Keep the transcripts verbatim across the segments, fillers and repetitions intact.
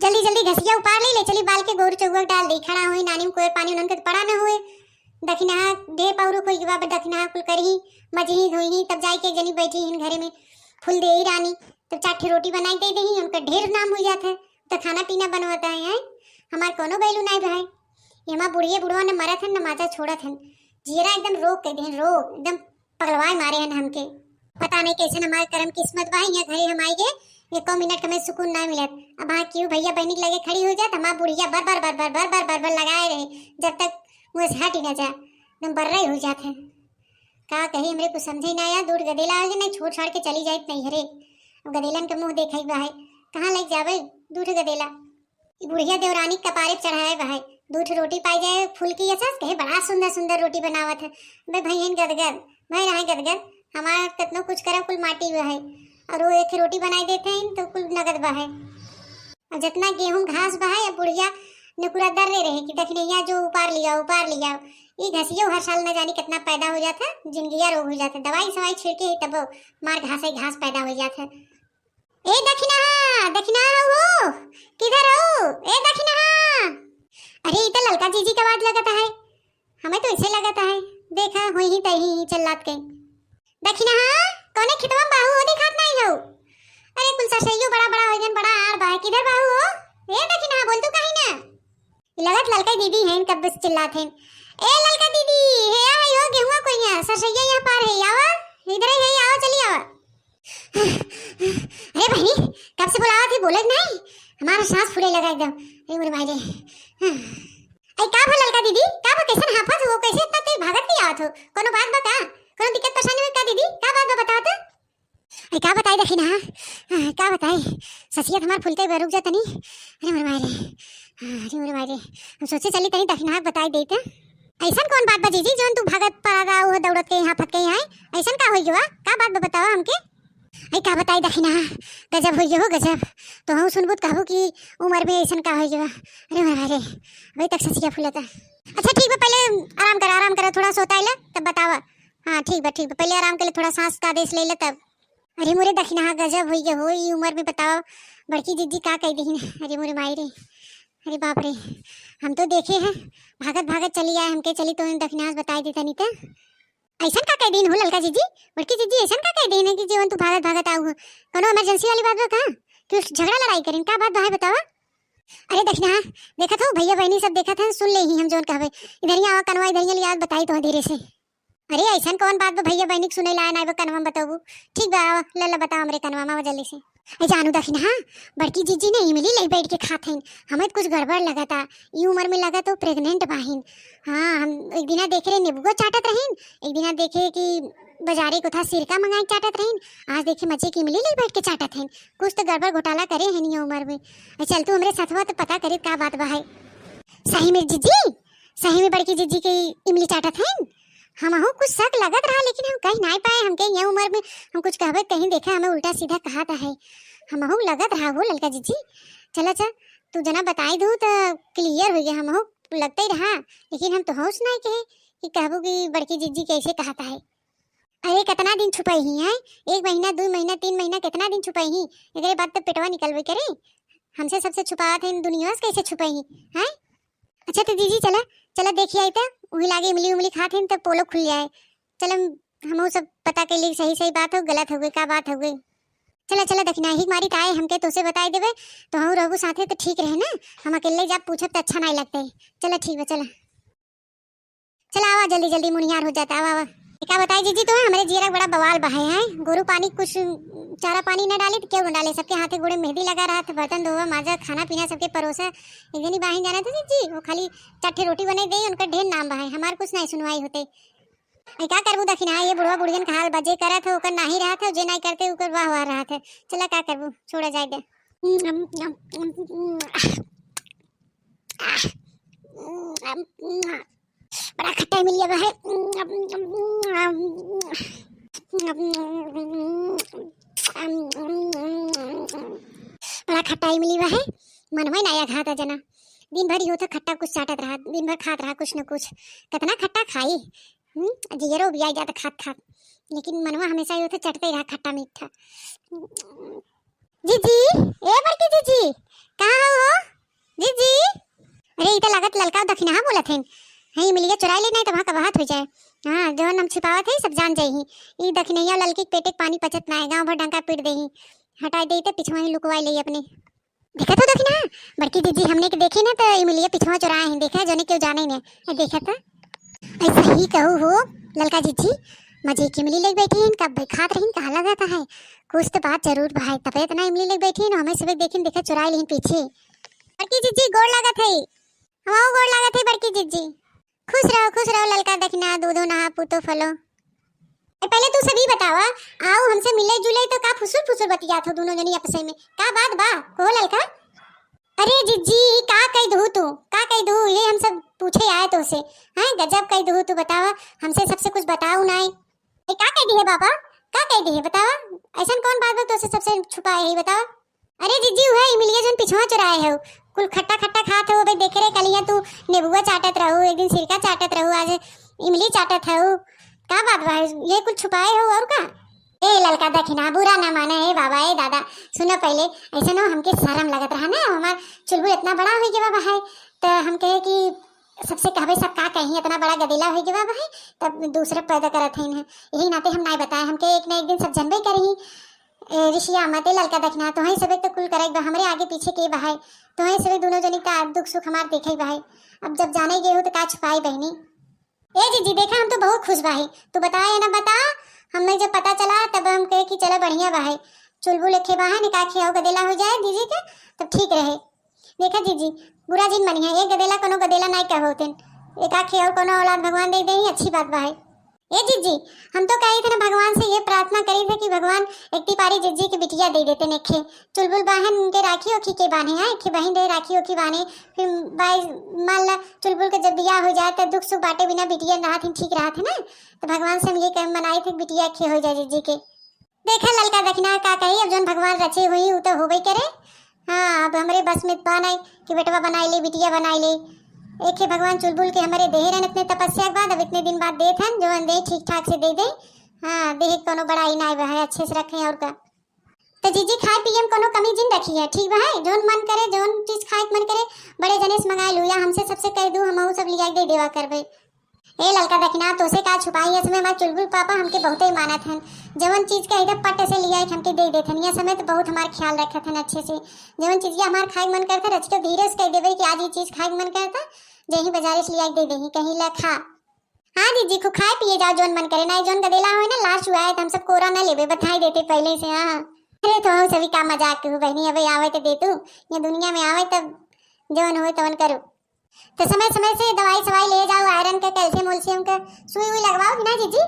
जल्दी जल्दी घसिया उपार ले, ले चली बाल के गोरू चौवा डाल दे। खड़ा होई नानी में कोई पानी उन्हन के पड़ा न होए। दखिनहा ढेर पौरुख होई के बाबा, दखिनहा कुल करही, मजही धोइही, तब जाई के एक जनी बैठी हिन घरे में फूल देई रानी, तब चार ठे रोटी बनाई दे देही, उनका ढेर नाम हो जात है। तो खाना पीना बनवत है, हैं? हमार कोनो value नाई भाई। ये हमार बुढ़िए बुढ़वा न मरत हन न माजा छोड़त हन, जियरा एकदम रोग कइ देहन, रोग एकदम पगलवाए मारे हन हमके। पता नहीं कैसन हमार करम किस्मत बा, यहाँ घरे हम आई गए, एको मिनट के हमें सुकून ना मिलत। अब हाँ क्यों भैया बहनी के लगे खड़ी हो जात, हमार बुढ़िया बर बर बर बर बर बर बर बर लगाए रहे, जब तक मुँह से हट ही ना जा, एकदम बर्रा ही हो जात है। का कही, हमरे कुछ समझे ना आया, दूर गदेला आ गए, नहीं छोड़ छाड़ के चली जाए नहीं हरे। अब गदेलन के मुँह देखे बा है, कहाँ लग जावे दूर गदेला। ई बुढ़िया देवरानी कपारे चढ़ाए बा है, दू ठो रोटी पाई जाए फूल की असस, कहे बड़ा सुंदर सुंदर रोटी बनावत है। बे भैया गदगद, भाई रहे गदगद, हमार कतनो कुछ करब कुल माटी बा है, और वो एक रोटी बनाई देते हैं तो कुल नगद बा है। और जितना गेहूं घास बा है, अब बुढ़िया ने पूरा दर्रे रहे कि दखिनैया जो उपार लिया, उपार लिया। ई घसियो हर साल न जानी कितना पैदा हो जाता, जिंदगिया रोग हो जाता, दवाई सवाई छिड़के ही तब मार घास ही घास पैदा हो जाता। ए दखिनहा, दखिनहा हो, किधर हो? ए दखिनहा। अरे, ई तो ललका जीजी के आवाज लगत है, हमें तो ऐसे लगत है। देखा, होई ही तही ही चल्लात के। दखिनहा, कौने खेतवा में बाहू हो, दिखात नहीं हो? अरे, कुल सरसैयो बड़ा बड़ा हो गन, बड़ा आड़ बा, किधर बाहू हो? ए दखिनहा, बोल तू कहीं ना। लगत ललका दीदी हैं, कब से चिल्लात हैं, "ए ललका दीदी, हे आवा, यो गेहुआ कोइया, सरसैया यहाँ पार है, आवा, इधर ही है, आवा, चली आवा।" अरे बहनी, कब से बुलावत ही, बोले नहीं, हमारा सांस फूले लगा एकदम। अरे मोरे माई रे। अरे का भा ललका दीदी, का भा, कैसन हाफत हो, कैसे इतना तेज भागत के आवत हो, कोनो बात बा का, कोनो दिक्कत परेशानी हुई का दीदी, का बात बा बताओ तो? अरे का बताई दखिनहा, हाँ, का बताई, ससिया हमार फुलते बा, रुक जा तनी। अरे मोरे माई रे, हाँ, अरे मोरे माई रे, हम सोचे चली तनी दखिनहा बताई देते। ऐसन कौन बात बा जीजी, जौन तू भागत पड़ा रहा हो, दौड़त के यहाँ फटके यहाँ, ऐसन का होई गवा? का बात बा बतावा हमके? अरे का बताई दखिनहा, गजब होई गवा, गजब। तो हम सुनबू त कहबू कि उम्र में ऐसन का होई गवा। अरे मोरे माई रे, अभी तक ससिया फूलता। अच्छा ठीक बा, पहले आराम करा, आराम करा, थोड़ा सोताइला तब बतावा। हाँ ठीक बा, ठीक बा, पहले आराम के लिए थोड़ा सांस का आदेश ले ले तब। अरे मोरे दखिनहा, गजब होई गए हो, ई उम्र में बताओ, बड़की जीजी का कह दीहिन। अरे मोरे माई रे, अरे बाप रे, हम तो देखे हैं, भागत भागत चली आए, हमके चली तो दखिनहा से बताई देता नहीं तो। ऐसन का कह दीहिन हो ललका जीजी, बड़की जीजी ऐसन का कह दीहिन है कि जीवन तू भागत भागत आऊ हो? कोनो इमरजेंसी वाली बात बा का? कि उस झगड़ा लड़ाई करें, का बात बा है बतावा? अरे दखिनहा, देखत हो भैया बहनी सब देखत हैं, सुन ले ही हम जौन कहबे। इधरिया आवा कनवा, इधरिया लिया बताई तो धीरे से। अरे ऐसन कौन बात बा भैया बहनी के सुने लायन आए बा कनवा में बतौबू? ठीक बा, आवा, लल्ला बताओ हमरे कनवा में, आवा जल्दी से। ए जानू दखिनहा, बड़की जीजी ने इमली ले बैठ के खात हईन, हमें तो कुछ गड़बड़ लगता। ई उम्र में लगा तो प्रेग्नेंट बाहिन। हाँ, हम एक दिना देखे रहे नेबुआ चाटत रहीन, एक दिना देखे कि बाजारे को था सिरका मंगाई चाटत रहीन, आज देखे मजे की इमली ले बैठ के चाटत हईन। कुछ तो गड़बड़ घोटाला करे हैं ये उम्र में। ए चल तू हमरे सथवा तो पता करे का बात बा है। सही में जीजी, सही में बड़की जीजी के इमली चाटत हईन? हमहू कुछ शक लगत रहा, लेकिन हम कह नाई पाए। हमके ये उम्र में हम कुछ कहबे कहीं देखा, हमें उल्टा सीधा कहा था है। हमहू लगत रहा हो ललका जीजी। चला चल, तू जना बताई दू तो क्लियर हो गया। हमहू लगते ही रहा, लेकिन हम तो होश नाई कहे कि कहबू कि बड़की जीजी कैसे कहा था है। अरे कितना दिन छुपाई ही है, एक महीना, दो महीना, तीन महीना, कितना दिन छुपाई ही? एकरे बाद तो पेटवा निकलबे करे। हमसे सबसे छुपावत है इन दुनिया से, कैसे छुपाई ही? हैं? अच्छा तो जीजी चला, चला देखी आई तो, वही लागे इमली उमली खात हैं तो पोलो खुल जाए। चल हम, हमहू सब पता कर ली सही सही बात हो, गलत हो गई, का बात हो गई। चला चला दखिनहा, हिक मारी ताए हमके तोसे बताई देबे, तो हम रहबू साथे तो ठीक रहे ना, हम अकेले जा पूछब तो अच्छा नहीं लगते। चला ठीक बा, चला। चला आवा जल्दी जल्दी, मुनिहार हो जाता, आवा आवा। का बताई जीजी तुम्हें, हमरे जियरा बड़ा बवाल बहाए हैं, गोरू पानी कुछ चारा पानी न डाले तो क्यों न डाले, सबके हाथे गोड़े मेहंदी लगा रहा था, बर्तन धोवा, माजा, खाना पीना सबके परोसा। एक जनी बाहिन जाना था जीजी, वो खाली चार ठे रोटी बने दे, उनका ढेर नाम बहाए, हमार कुछ नहीं सुनवाई होते। अरे का करबू दखिनहा, ये बुढ़वा बुढ़ियन का हाल बा, जे करत हो ओकर नाही रहत है, जे नाही करते ओकर वाह वाह रहत है। चला का करबू, छोड़ा जाए दे। बड़ा खट्टा मिल गया है। बड़ा खट्टा ही मिली बा है। मनवा ही ना आया खाता जना। दिन भर ही होता खट्टा कुछ चाटत रहा, दिन भर खात रहा कुछ न कुछ। कितना खट्टा खाई। हम्म, जियरो भी आ जाता खात खात, लेकिन मनवा हमेशा ही होता चटते ही रहा खट्टा मीठा। जीजी, ए बड़की जीजी, कहाँ हो? जीजी, अरे, ई त लागत ललका दखिनहा बोलत हइन। हई, मिलिया चुराई ले, नाहीं त वहाँ कबहत होइ जाए। हाँ, जौन हम छिपावत हई, सब जान जाई ही। ई दखिनहिया ललकी के पेटे के पानी पचत नाहीं, गाँव भर डंका पीट देही। हटाई देई त पिछवा ही लुकवाई लेई अपने। देखा तो दखिनहा, बड़की जीजी हमने के देखी ना, त ई मिलिया पिछवा चुराए ही। देखा, जौने केहू जाने न। ए, देखा त। ऐसा ही कहू हो, ललका जीजी, मजे के इमली लेके बैठी हैं, कब खात रहीन, कहाँ लगा था है? कुछ तो बात जरूर बा है, तबे इतना इमली लेके बैठी हैं, हमें सुबह देखिन, देखा चुराई लेहिन पीछे। बड़की जीजी, गोड़ लागत है। हमाओ गोड़ लागत है, बड़की जीजी। खुश रहो, खुश रहो, ललका दखिनहा, दूधो नहा, पूतो फलो। ए, पहले तू सभी बतावा, आओ हमसे मिले जुले तो का फुसुर फुसुर बतियात हो दोनों जनी आपस में? का बात बा? कहो ललका। अरे जिज्जी, का कह दू तू, का कह दू, ये हम सब पूछे आए तोसे। हैं, गजब कह दू तू, बतावा, हमसे सबसे कुछ बताऊ नाई। ए, का कह दिहे बाबा, का कह दिहे, बतावा, ऐसन कौन बात बा तोसे सबसे छुपाए है, बतावा। अरे जिज्जी, उहे इमलिया जौन पिछवा चुराए हो, कुल खट्टा खट्टा खात हो, अबे देखे रहे कलिया तू नेबुआ चाटत रहू, एक दिन सिरका चाटत रहू, आज इमली चाटत हो, का बात बा, ये कुल छुपाए हो और का? ए ललका दखिनहा, बुरा ना माने, ए बाबा, ए दादा, सुनो पहले, ऐसे ना हमके शर्म लगत रहा ना, हमार चुलबुल इतना बड़ा हो गया बाबा है, तो हम कहे कि सबसे कहबे सब का कहीं, इतना बड़ा गदेला हो गया बाबा है, तब दूसरे पैदा करत है इन्हें, यही नाते हम नाई बताए, हमके एक ना एक दिन सब जनबे करी। ए, रिशिया मत, ए ललका दखिनहा, तोहई सबे तो कुल करैक बा, हमरे आगे पीछे के बा है, तोहई सबे दोनों जनी का दुख सुख हमार देखै बा है, अब जब जाने गए हो तो का छुपाई बहनी। ए जीजी, देखा, हम तो बहुत खुश बाही। तू बताए है ना, बता, हमें जब पता चला तब हम कहे कि चला बढ़िया बाहे, चुलबुल एके बाहे, निकाह खियाओ गदेला हो जाए जीजी के, तब ठीक रहे। देखा जीजी, बुरा जिन मनिहा, एक गदेला कोनो गदेला नाई कहो होतेन, एक आखे और कोनो औलाद भगवान दे दे, अच्छी बात बाहे। ए जीजी, हम तो कही थे ना भगवान से ये प्रार्थना करी थे कि भगवान एक तिपारी जीजी के बिटिया दे देते नेखे, चुलबुल बाहन उनके राखी ओखी के बाने, हाँ, एक बहिन रहे राखी ओखी बाने, फिर बाई मान ला चुलबुल के जब बियाह हो जाए तो दुख सुख बाटे बिना बिटिया रहत ही ठीक रहत है ना, तो भगवान से हम ये कह मनाई थे बिटिया खे हो जाए जीजी के। देखा ललका दखिनहा का कही, अब जौन भगवान रचे हुई उ तो होबे करे। हाँ, अब हमरे बस में बा नाई कि बेटवा बनाई ले, बिटिया बनाई ले। एखे भगवान चुलबुल के हमरे देहे रहन इतने तपस्या के बाद, अब इतने दिन बाद देत हन, जौन दे ठीक ठाक से दे दे। हाँ, देहे के कोनो बड़ाई नाई बा है, अच्छे से रखे और का। तो जीजी, खाए पिए में कोनो कमी जिन रखी है, ठीक बा है? जौन मन करे, जौन चीज खाए के मन करे, बड़े जने से मंगाए लू या हमसे सबसे कह दू, हमहू सब लिया के दे देवा करबे। ए ललका दखिनहा, तोसे का छुपाई, इसमें हमार चुलबुल पापा हमके बहुते मानत हन। जवन चीज कही त पट से लिया के हमके दे देत हन। यह समय तो बहुत हमार ख्याल रखत हन अच्छे से। जवन चीज के हमार खाए के मन करता, रच के धीरे से कह देबे कि आज ये चीज खाए के मन करता, जही बाजारे से लिया के दे देही, कहीं ला खा। हाँ जीजी, खूब खाए पिए जाओ, जौन मन करे, ना जौन गदेला होए ना, लाश हुआ है तो हम सब कोरा ना लेबे, बताई देते पहले से। हाँ, अरे तो हम सभी का मजाक करू बहनी, अबे आवे तो दे तू, ये दुनिया में आवे तब जवन होए तवन करू। तो समय समय से दवाई सवाई ले जाओ, आयरन के, कैल्शियम उल्शियम के, सुई उई लगवाओ कि ना जीजी?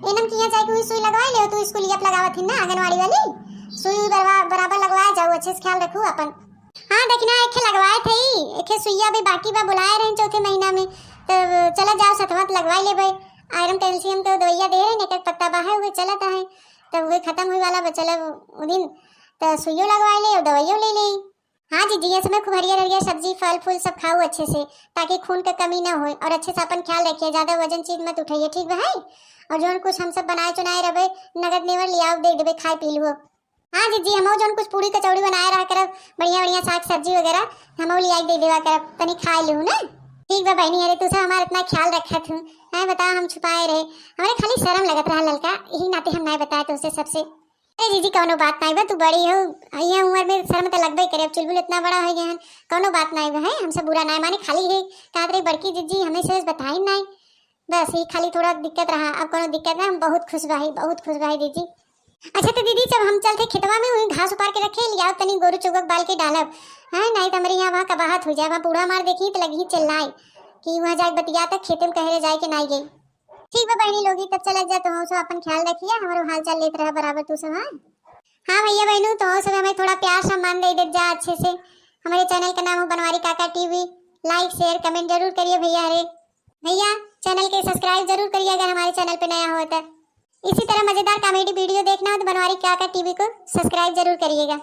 एनम किया जाए कि हुई सुई लगवाई ले, तू स्कूल अप लगावत ही ना आंगनवाड़ी वाली, सुई उई बरवा-, बराबर लगवाए जाओ, अच्छे से ख्याल रखू अपन। हाँ दखिनहा, एखे लगवाए थे, एखे सुइया भी बाकी बा, बुलाए रहे चौथे महीना में, तो चला जाओ सतवां त लगवाई लेबे। आयरन कैल्शियम के दवाइया दे रहे, एक एक पत्ता बा है, उहे चलत है, तब उहे खत्म हुई वाला बा, चला उ दिन तो सुइयो लगवाई ले और दवाइयो ले ले। हाँ जीजी, ये समय खूब हरियर हरियर सब्जी, फल फूल सब खाओ अच्छे से, ताकि खून के कमी ना होए और अच्छे से अपन ख्याल रखिए, ज्यादा वजन चीज मत उठाइए, ठीक बा है? और जौन कुछ हम सब बनाए चुनाए रहबे, नगद नेवर लियाओ, दे देबे, खाए पी लुओ। हाँ जीजी, हमहू जौन कुछ पूड़ी कचौड़ी बनाए रहा करब, बढ़िया बढ़िया साग सब्जी वगैरह, हमहू लियाई दे देवा करब, तनी खाए लू ना। ठीक बा बहनी, अरे तू सब हमार इतना ख्याल रखत हूँ, हैं बताओ, हम छुपाए रहे, हमारे खाली शर्म लगत रहा ललका, यही नाते हम नाई बताए तुमसे सबसे। अरे जीजी, कौनो बात नाई बा, तू बड़ी हो, यह उम्र में शर्म तो लगबे करे। अब चुलबुल इतना बड़ा हो गया है, कौनो बात नाई बा, है, हमसे बुरा नाई माने, खाली है कहत रही बड़की जीजी, हमने से बताई नाई, बस ये खाली थोड़ा दिक्कत रहा, अब कौनो दिक्कत ना, हम बहुत खुश बाही, बहुत खुश बाही जीजी। अच्छा तो दीदी, जब हम चलते खेतवा में, वहीं घास उपार के रखे, लियाओ तनी गोरू चौगक बाल के डालब, है, नाई तो हमारे यहाँ वहाँ कबाहत हो जाए, वहाँ बूढ़ा मार देखी तो लगी चिल्लाए कि वहाँ जाके बतिया तक खेते में कहे जाए के नाई गई। ठीक बा बहनी लोगी, तब चलत जा, तुम सब अपन ख्याल रखिया, हमारो हाल चाल लेत रहा बराबर तू सब, हाँ? हाँ भैया बहनू, तुम सब हमें थोड़ा प्यार सम्मान दे देत जा अच्छे से। हमारे चैनल का नाम है बनवारी काका टीवी। लाइक शेयर कमेंट जरूर करिए भैया। हरे भैया, चैनल के सब्सक्राइब जरूर करिए अगर हमारे चैनल पे नया हो तो। इसी तरह मजेदार कॉमेडी वीडियो देखना हो तो बनवारी काका टीवी को सब्सक्राइब जरूर करिएगा।